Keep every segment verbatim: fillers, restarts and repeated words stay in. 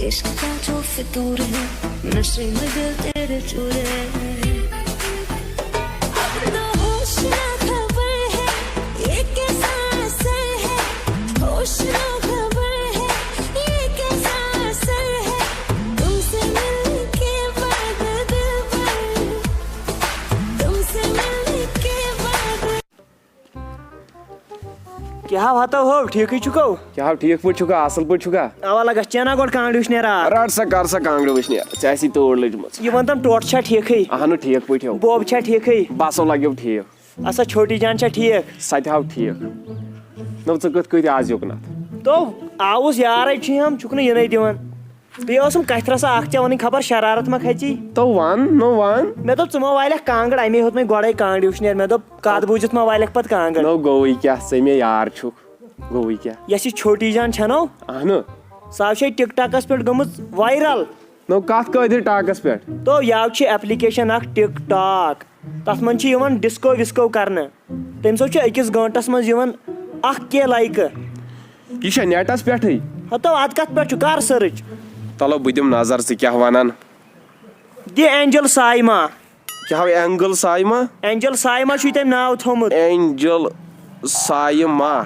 عشق کا جو فطور ہے، نشے میں دل تیرے چورے۔ اب تو ہوش نہ خبر ہے، یہ کیسا اثر ہے؟ ہوش نہ خبر ہے، یہ کیسا اثر ہے؟ تم سے ملنے کے بعد دلبر، تم سے ملنے کے بعد۔ کیٛاہ ہو ہتو ہو، ٹھیکٕے چھُکھو؟ کیٛاہ ہو، ٹھیک پٲٹھۍ چھُکھا، اصل پٲٹھۍ چھُکھا؟ اوا لگس چینا گۄڈٕ کانٛگڑِ وٕچھنہِ راتھ۔ رٹ سا، کر سا کانٛگڑِ وٕچھنہِ، ژےٚ آسی تۭر لٔجمٕژ۔ یہِ وَن تَم ٹوٹھ چھا ٹھیکٕے؟ اہنُو، ٹھیک پٲٹھۍ ہو۔ بوب چھا ٹھیکٕے؟ بس ہو لگیو ٹھیک۔ اچھا، چھوٹی جان چھا ٹھیک؟ سۄ تہِ ہاو ٹھیک۔ نو، ژٕ کِتھ کٔنۍ آز یوٚکنتھ؟ تو آوُس یارے چھُ ہم، چھُکھ نہٕ یِنَے دِوان۔ بیٚیہِ ٲسٕم کتھِ رژھا اکھ ژےٚ ونٕنۍ، خبر شرارت ما کھژی۔ تو ون، نو ون۔ مےٚ دوٚپ ژٕ ما والکھ کانٛگٕر، اَمے ہیوٚت مےٚ گۄڈے کانٛگرِ وٕچھنہِ۔ مےٚ دوٚپ کتھ بوٗزِتھ ما والکھ پتہٕ کانٛگٕر۔ نو گوٚوٕے کیٛاہ، ژٕ مےٚ یار چھُکھ، گوٚوٕے کیٛاہ۔ یۄس یہِ چھوٹی جان چھَنو، اہنُو۔ سۄ حظ چھے ٹِک ٹاکس پٮ۪ٹھ گٔمٕژ viral۔ نو کتھ قٲدر ٹاکس پٮ۪ٹھ؟ تو یاو چھِ application اکھ ٹِک ٹاک، تتھ منٛز چھِ یِوان ڈسکو وسکو کرنہٕ۔ تٔمۍ سۭتۍ چھُ أکِس گٲنٛٹس منٛز یِوان اکھ کے لایکہٕ۔ یہِ چھا نیٹس پٮ۪ٹھٕے؟ ہتو، اتھ کتھ پٮ۪ٹھ چھُ؟ کر search۔ تلو، بہٕ دِمہٕ نظر، ژٕ کیٛاہ ونان۔ دی اینجل سایما۔ کیٛاہ ہو، اینگل سایما؟ اینجل سایما چھُے تٔمۍ ناو تھوٚومُت۔ اینجل سایما۔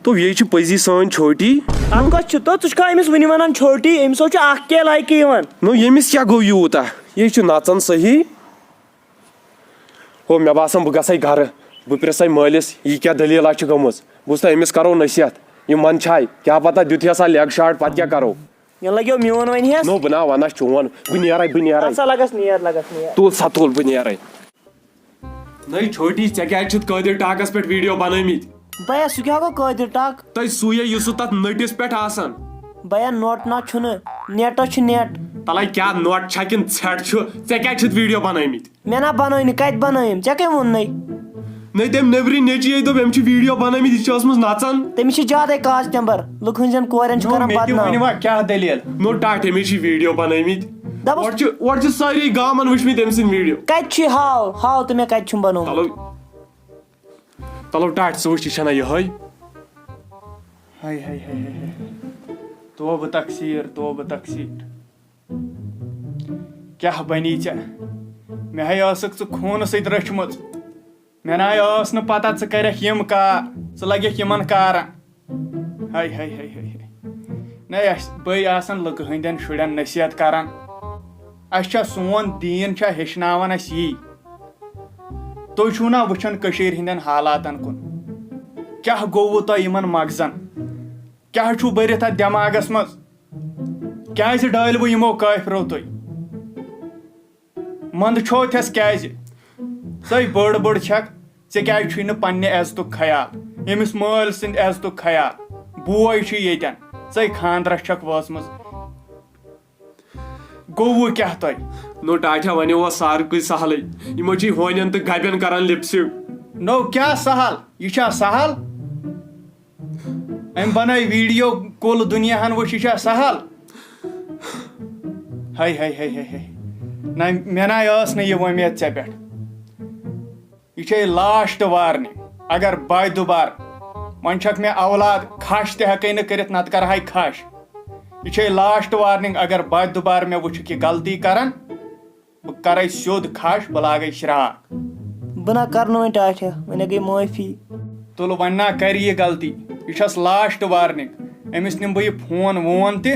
تو یہِ چھِ پٔزی سٲنۍ چھوٹی۔ اتھ کۄس چھِ؟ تو ژٕ چھُکھا أمِس وُنہِ ونان چھوٹی؟ أمِس حظ چھُ اکھ کے لایکہٕ یِوان۔ نو، ییٚمِس کیٛاہ گوٚو یوٗتاہ؟ یہِ چھُ نژان صحیح۔ ہو، مےٚ باسان بہٕ گژھے گرٕ، بہٕ پرٛژھے مٲلِس، یہِ کیٛاہ دٔلیٖلہ چھِ گٔمٕژ۔ بوٗزتھا، أمِس کرو نصیحت، یہِ منٛد چھاے، کیٛاہ پتہ دیُتہس آ leg shot، پتہٕ کیٛاہ کرو؟ یہِ لگیو میون وۄنۍ ہٮ۪س۔ نو، بہٕ نا ونس چون، بہٕ نیرے، بہٕ نیرے۔ اَدٕ سا لگس نیر، لگس نیر۔ تُل سا، تُل، بہٕ نیرے۔ نٔے چھوٹی، ژےٚ کیٛازِ چھُتھ قٲدر ٹاکس پٮ۪ٹھ video بنٲومٕتۍ؟ بیا، سُہ کیٛاہ گوٚو قٲدر ٹاک؟ تۄہہِ سُے یُس سُہ تتھ نٔٹِس پٮ۪ٹھ آسان۔ بیا، نوٹ نا چھُنہٕ، نیٹس چھُ نیٹ۔ تلے کیٛاہ نوٹ چھا کِنہٕ ژھٮ۪ٹ چھُ؟ ژےٚ کیٛازِ چھِتھ video بنٲومٕتۍ؟ مےٚ نا بنٲے نہٕ، کتہِ بنٲیِم؟ ژےٚ کٔمۍ ووٚن نَے؟ نٔے تٔمۍ نیٚبرِنۍ نیٚچی یے دوٚپ، أمۍ چھِ video بنٲومٕتۍ، یہِ چھِ ٲسمٕژ نژان۔ تٔمِس چھِ زیادَے کاسٹ نمبر، لُکہٕ ہٕنٛزن کورٮ۪ن چھِ نو، کران مےٚ تہِ بدنام۔ ؤنِو وۄنۍ کیٛاہ دٔلیٖل؟ نو ٹاٹھ، أمِس چھِ video بنٲومٕتۍ۔ دَپُس اورٕ چھِ، اورٕ چھِ سٲری گامن وٕچھمٕتۍ أمۍ سٕنٛدۍ video۔ کتہِ چھُ یہِ؟ ہاو، ہاو تہٕ مےٚ کتہِ چھُم بنومُت؟ تلو، تلو ٹاٹھ، ژٕ وٕچھ، یہِ چھَنا یِہوٚے؟ ہاے، ہاے، ہاے، ہاے، ہاے۔ توبہٕ تقصیر، توبہٕ تقصیر۔ کیٛاہ بنی ژےٚ؟ مےٚ ہے ٲسٕکھ ژٕ خوٗنہٕ سۭتۍ رٔچھمٕژ۔ مےٚ نہ ٲس نہٕ پتہ ژٕ کرکھ یِم کار، ژٕ لگکھ یِمن کارن۔ ہاے، ہاے، ہاے، ہاے، ہاے۔ نہ، اَسہِ بٔے آسان لُکہٕ ہٕنٛدٮ۪ن شُرٮ۪ن نصیحت کران۔ اَسہِ چھا سون دیٖن چھا ہیٚچھناوان اَسہِ یی؟ تُہۍ چھِو نا وٕچھان کٔشیٖرِ ہٕنٛدٮ۪ن حالاتن کُن؟ کیٛاہ گوٚووٕ تۄہہِ یِمن مغزن؟ کیٛاہ چھُو بٔرِتھ اَتھ دٮ۪ماغس منٛز؟ کیٛازِ ڈٲلوٕ یِمو کٲفرو تُہۍ؟ منٛدٕ چھوتھٮ۪س کیٛازِ؟ ژٕے بٔڑ بٔڑ چھکھ، ژےٚ کیٛازِ چھُے نہٕ پننہِ عزتُک خیال، ییٚمِس مٲلۍ سٕنٛدِ عزتُک خیال؟ بوے چھُ ییٚتٮ۪ن، ژٕے خانٛدرس چھکھ وٲژمٕژ۔ گوٚوٕ کیٛاہ تۄہہِ؟ نو ٹاٹھا، وۄنۍ اوس سارکُے سہلٕے۔ یِمو چھِ ہونٮ۪ن تہٕ گبٮ۪ن کران lip sync۔ نو کیٛاہ سہل؟ یہِ چھا سہل؟ أمۍ بنٲے video، کُل دُنیاہن وٕچھ، یہِ چھا سہل؟ ہاے، ہاے، ہاے، ہاے، ہاے۔ نہ، مےٚ نہ ٲس نہٕ یہِ وۄمید ژےٚ پٮ۪ٹھ۔ یہِ چھے last warning۔ اگر بارِ دُبار، وۄنۍ چھکھ مےٚ اولاد، کھش تہِ ہٮ۪کے نہٕ کٔرِتھ، نتہٕ کرہاے کھش۔ یہِ چھے last warning، اگر بارِ دُبار مےٚ وٕچھکھ یہِ غلطی کران، بہٕ کرے سیوٚد کھش، بہٕ لاگے شراکھ۔ بہٕ نا کرٕ نہٕ وۄنۍ ٹاٹھیا، وۄنۍ گٔے معٲفی۔ تُل وۄنۍ نا کرِ یہِ غلطی، یہِ چھس last warning۔ أمِس نِمہٕ بہٕ یہِ فون وون تہِ،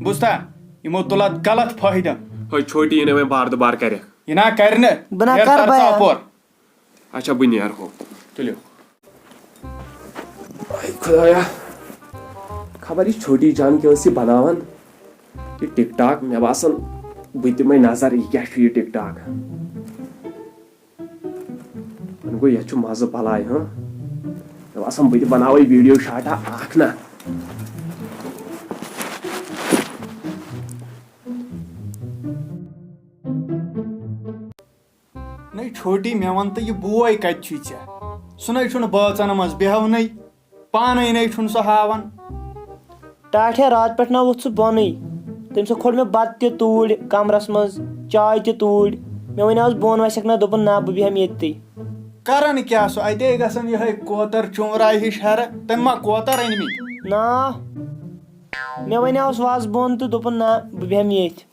بوٗزتھا؟ یِمو تُل اتھ غلط فٲیدٕ۔ ہے چھوٹی، یہِ نہٕ وۄنۍ بار دُبار کرٮ۪کھ۔ یہِ نا کرِ نہٕ۔ بہٕ نا نیرٕ کرٕ تر ژٕ بیا۔ اپور۔ اچھا، بہٕ نیرٕ ہو۔ تُلِو۔ اے خدایا، خبر یہِ چھوٹی جان کیٛاہ ٲس یہِ بناوان، یہِ ٹِک ٹاک۔ مےٚ باسان، بہٕ دِمے نظر، یہِ کیٛاہ چھُ یہِ ٹِک ٹاک۔ وۄنۍ گوٚو، یَتھ چھُ مَزٕ بَلاے، ہاں؟ مےٚ باسان، بہٕ تہِ بَناوَے video شاٹا اَکھ نا۔ نَے چھوٹی، مےٚ وَن تہٕ، یہِ بوے کَتہِ چھُے ژےٚ؟ سُہ نَے چھُنہٕ بٲژَن منٛز بیٚہونٕے۔ پانے نے چھُنہٕ سُہ ہاوان۔ ٹاٹھے راتہٕ پٮ۪ٹھ نہ ووٚتھ سُہ بۄنٕے۔ تٔمۍ سا کھوٚل مےٚ بتہٕ تہِ توٗرۍ کمرس منٛز، چاے تہِ توٗرۍ۔ مےٚ وَنیوس بۄن وسکھ نہ، دوٚپُن نہ، بہٕ بیٚہمہٕ ییٚتھٕے۔ کران کیٛاہ سُہ؟ اتے گژھان یِہے کوتر چونراے ہِش ہرٕ۔ تٔمۍ ما کوتر أنۍ مٕتۍ؟ نا۔ مےٚ وَنیٛاوُس وَس بۄن تہٕ دوٚپُن، "نہ، بہٕ بیٚہمہٕ ییٚتھۍ۔"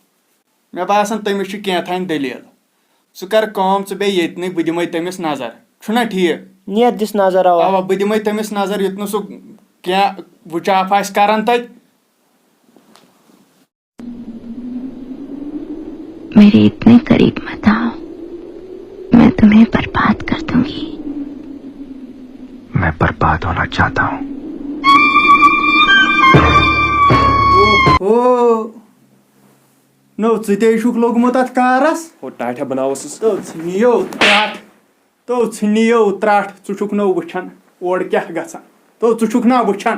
مےٚ باسان، تٔمِس چھِ کینٛہہ تام دٔلیٖل۔ ژٕ کر کٲم، ژٕ بیٚہہ ییٚتنٕے، بہٕ دِمے تٔمِس نظر۔ چھُنا ٹھیٖک؟ نیر دِس نظر، اَوا۔ اَوا، بہٕ دِمے تٔمِس نظر، یُتھ نہٕ سُہ کینٛہہ وٕچاپھ آسہِ کران تَتہِ۔ میرے اتنے قریب مت آؤ، میں تمہیں برباد کر دوں گی۔ میں برباد ہونا چاہتا ہوں۔ او نو، ژٕ تے چھُکھ لوٚگمُت اتھ کارس۔ ہو ٹاٹھیا بناوس۔ تو ژھٕنِیو ترٛٹھ، تو ژھٕنِیو ترٛٹھ، ژٕ چھُکھ نہٕ وٕچھان اورٕ کیٛاہ گژھان۔ تو ژٕ چھُکھ نا وٕچھان،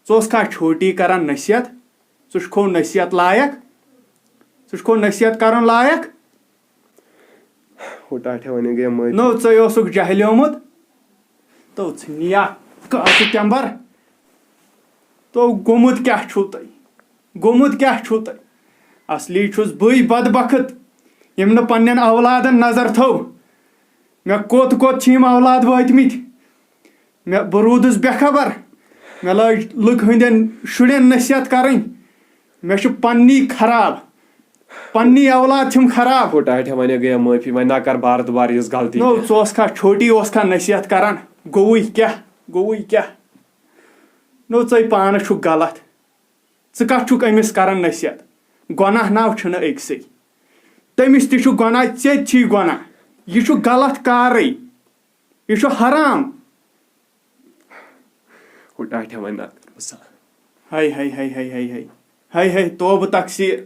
ژٕ اوسکھا چھوٹی کران نصیحت؟ ژٕ چھُکھو نصیحت لایق؟ ژٕ چھُکھو نصیحت کرُن لایق؟ ہو ٹاٹھیا ونے گٔے معٲفی۔ نو، ژے اوسُکھ جہلیومُت۔ تو ژھٕنِیا کاسہٕ تٮ۪مبر۔ تو گوٚمُت کیٛاہ چھُو تۄہہِ؟ گوٚمُت کیٛاہ چھُو تۄہہِ؟ اصلی چھُس بٕے بدبخت، ییٚمۍ نہٕ پننٮ۪ن اولادن نظر تھٲو۔ مےٚ کوٚت کوٚت چھِ یِم اولاد وٲتمٕتۍ؟ مےٚ، بہٕ روٗدُس بے خبر۔ مےٚ لٲج لُکہٕ ہٕنٛدٮ۪ن شُرٮ۪ن نصیحت کرٕنۍ۔ مےٚ چھُ پننی خراب، پننی اولاد چھِم خراب۔ ہو ٹاٹھیا ونے گٔے معٲفی، وۄنۍ نہ کر بار دُبارٕ یِژھ غلطی۔ نو، ژٕ اوسکھا چھوٹی اوسکھا نصیحت کران؟ گوٚوُے کیٛاہ؟ گوٚوُے کیٛاہ؟ نو، ژے پانہٕ چھُکھ غلط۔ ژٕ کتھ چھُکھ أمِس کران نصیحت؟ گۄناہ ناو چھُنہٕ أکسٕے۔ تٔمِس تہِ چھُ گۄناہ، ژےٚ تہِ چھی گۄناہ۔ یہِ چھُ غلط کارٕے۔ یہِ چھُ حرام۔ ہو ٹاٹھیا وۄنۍ نہ کر بہٕ سا۔ ہاے ہاے ہاے ہاے ہاے ہاے۔ ہاے ہاے، توبہٕ تقصیٖر۔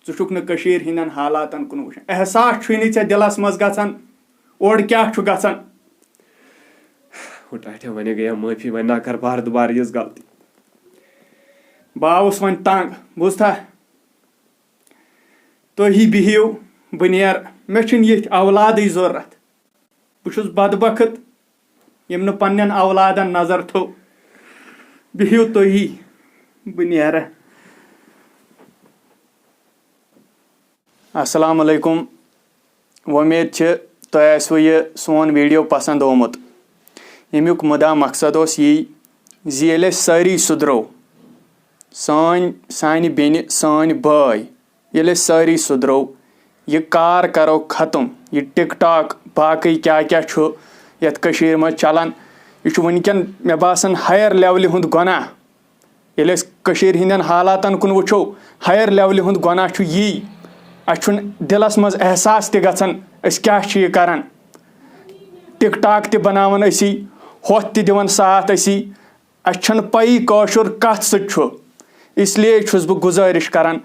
ژٕ چھُکھ نہٕ کٔشیٖرِ ہِنٛدٮ۪ن حالاتن کُن وٕچھان۔ احساس چھُے نہٕ ژےٚ دِلس منٛز گژھان اورٕ کیٛاہ چھُ گژھان۔ ہو ٹاٹھیا وۄنۍ گٔیا معٲفی، وۄنۍ نہ کر بار دُبارٕ یِژھ غلطی۔ بہٕ آوُس وۄنۍ تنگ، بوٗزتھا؟ تُہی بِہِو، بہٕ نیرٕ۔ مےٚ چھِنہٕ ییٚتھۍ اولادٕے ضوٚرتھ۔ بہٕ چھُس بدبخت، ییٚمۍ نہٕ پننٮ۪ن اولادن نظر تھٲو۔ بِہِو تُہی، بہٕ نیرٕ۔ السلام علیکم۔ وۄمید چھِ تۄہہِ آسِوٕ یہِ سون video پسند آمُت۔ ییٚمیُک مُدا مقصد اوس یی زِ ییٚلہِ أسۍ سٲری سُدرو، سٲنۍ، سانہِ بیٚنہِ، سٲنۍ بٲے، ییٚلہِ أسۍ سٲری سُدرو، یہِ کار کرو ختم، یہِ TikTok، باقٕے کیٛاہ کیٛاہ چھُ یَتھ کٔشیٖرِ منٛز چلان، یہِ چھُ وٕنکٮ۪ن، مےٚ باسان، higher levelہِ ہُنٛد گۄناہ۔ ییٚلہِ أسۍ کٔشیٖرِ ہِنٛدٮ۪ن حالاتن کُن وٕچھو، higher levelہِ ہُنٛد گۄناہ چھُ یی، اَسہِ چھُنہٕ دِلس منٛز احساس تہِ گژھان أسۍ کیٛاہ چھِ یہِ کران۔ TikTok تہِ بناوان أسی، ہۄتھ تہِ دِوان ساتھ أسی، اَسہِ چھَنہٕ پَیی کٲشُر کَتھ سۭتۍ چھُ۔ اس لیے چھُس بہٕ گُزٲرِش کران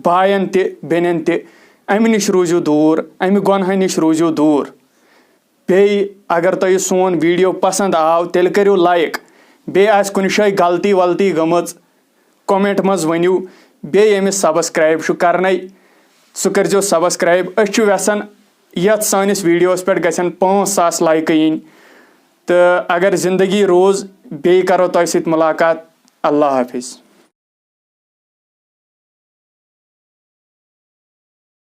باین تہِ، بیٚنٮ۪ن تہِ، اَمہِ نِش روٗزِو دوٗر، اَمہِ گۄنہٕ نِش روٗزِو دوٗر۔ بیٚیہِ اگر تۄہہِ سون video پسند آو، تیٚلہِ کٔرِو like۔ بیٚیہِ آسہِ کُنہِ جایہِ غلطی ولطی گٔمٕژ، comment منٛز ؤنِو۔ بیٚیہِ ییٚمِس subscribe چھُ کرنَے، سُہ کٔرۍزیو subscribe۔ أسۍ چھِ یژھان یَتھ سٲنِس videoس پٮ۪ٹھ گژھن پانٛژھ ساس لایکہٕ یِنۍ۔ تہٕ اگر زندگی روٗز، بیٚیہِ کرو تۄہہِ سۭتۍ مُلاقات۔ اللہ حافظ۔